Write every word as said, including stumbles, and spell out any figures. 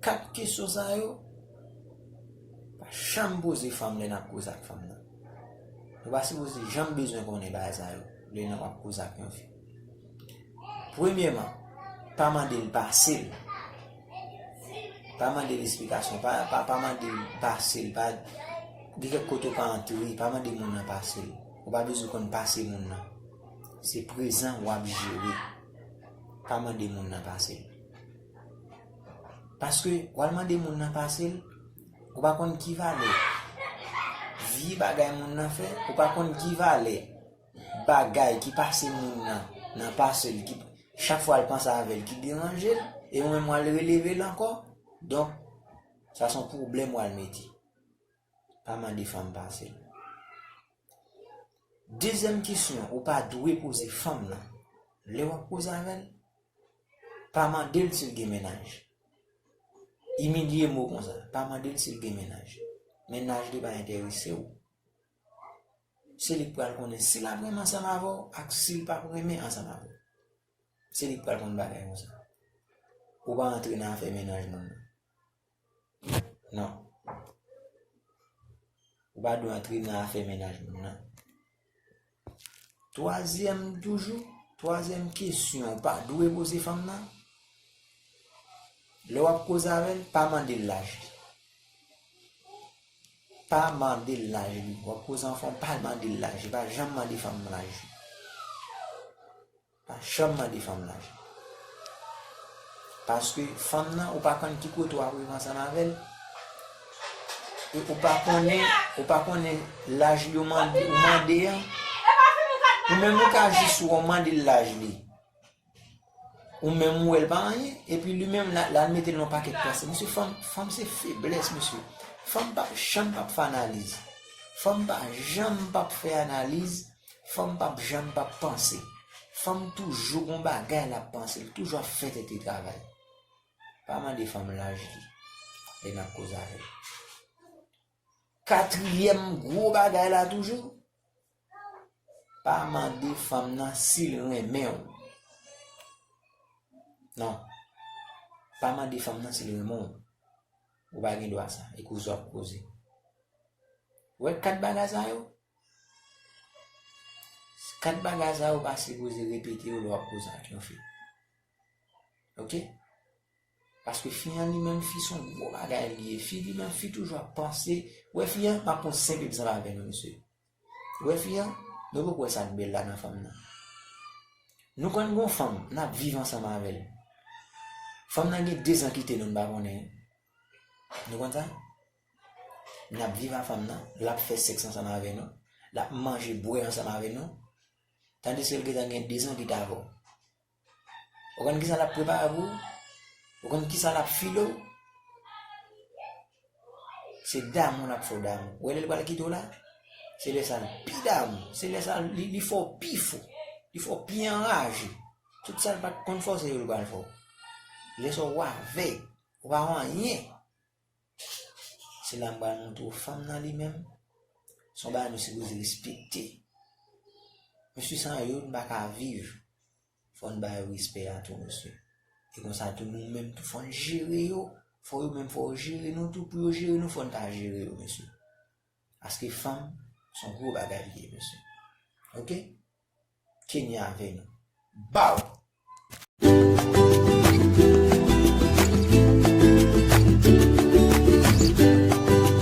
Kat kesyon sa yo, pa janm poze fanm lè n ap koze ak fanm nan. Nou pa sipoze janm bezwen konnen bagay sa yo lè n ap koze ak yon fi. Premyèman, pa mande l pase l. Pa mande l esplikasyon, pa, pa, pa mande l pase l, pa gen kèk kote w pa antre, pa mande moun nan pase l. Ou pa bezwen konn pase moun nan. Se prezan w ap jere. Pa mande moun nan pase l. Paske w al mande moun nan pase l, ou pa konn ki valè vye bagay moun nan fè, ou pa konn ki valè bagay ki pase moun nan nan pase l, ki chak fwa l panse avè l ki deranje l, e ou menm w al releve l ankò. Donk, sa se yon pwoblèm w al mete. Pa mande fanm pase l. Dezyèm kesyon ou pa dwe poze fanm nan lè w ap koze avè l, pa mande l si l gen mennaj. Imilye mo konsa, pa mande l si l gen mennaj. Mennaj li pa enterese w. Se li k pral konnen si l ap renmen ansanm avè w ak si l p ap renmen ansanm avè w. Se li k pral konn bagay konsa. Ou pa antre nan afè mennaj moun nan. Non. Ou pa dwe antre nan afè mennaj moun nan. Twazyèm toujou, twazyèm kesyon ou pa dwe poze fanm nan. Lè w ap koze avè l, pa mande l laj li. Pa mande l laj li. W ap koze anfan, pa mande l laj li. Pa janm mande fanm nan laj li. Pa janm mande fanm laj li. Paske fanm nan, ou pa konn ki kote w ap rive ansanm avè l. E ou pa konnen, ou pa konnen laj li ou mande, ou mande an. Ou menm ou ka jis wè w mande l laj li. Ou menm ou wè l pa anyen, epi li menm la, la l mete l nan pakèt panse. Mesye, fanm, fanm se feblès, mesye. Fanm p ap janm p ap fè analiz. Fanm pa janm p ap fè analiz. Fanm p ap janm p ap panse. Fanm toujou gon bagay l ap panse, l toujou ap fè tèt li travay. Pa mande fanm laj li lè n ap koze avè l. Katriyèm gwo bagay la toujou, pa mande fanm nan si l renmen w. Non. Pa mande fanm nan si l renmen w. Ou pa gen dwa sa. E koze w ap koze. Ou wè kat bagay sa yo? Kat bagay sa yo pa sipoze repete yo lè w ap koze ak yon fi. Oke? Paske fi an li menm, fi se yon gwo bagay li ye. Fi li menm, fi toujou ap panse. Ou wè fi an, m ap pran senp egzanp avè nou, mesye. Ou wè fi an, nou poko wè sa k bèl la nan fanm nan. Nou konn gon fanm, n ap viv ansanm avè l. Fanm nan gen dezan kite nou, n pa konnen. Nou konn sa? N ap viv ak fanm nan, l ap fè sèks ansanm avè nou, l ap manje, bwè ansanm avè nou. Tandiske l gentan gen dezan kite avè w. Ou konn kisa l ap prepare pou ou? Ou konn kisa l ap file w? Se damou l ap fè w damou. Ou wè lè l pral kite w la? Se lè sa l pi damou. Se lè sa li, li fè w pi fou. Li fè w pi anraje. Tout sa l pa t konn fè w, se yo l pral fè w. Lè sa w avèg. Ou pa wè anyen. Se la m pral montre w fanm nan li menm. Se yon bagay nou sipoze respekte. Mesye, san yo, nou pa ka viv. Fò n ba yo respè a tou, mesye. E konsa tou, nou menm tou, fò n jere yo. Fò yo menm, fò yo jere nou tou. Pou yo jere nou, fò n ta jere yo, mesye. Paske fanm, se yon gwo bagay li ye, mesye. Oke? Kenny avè nou. Baw!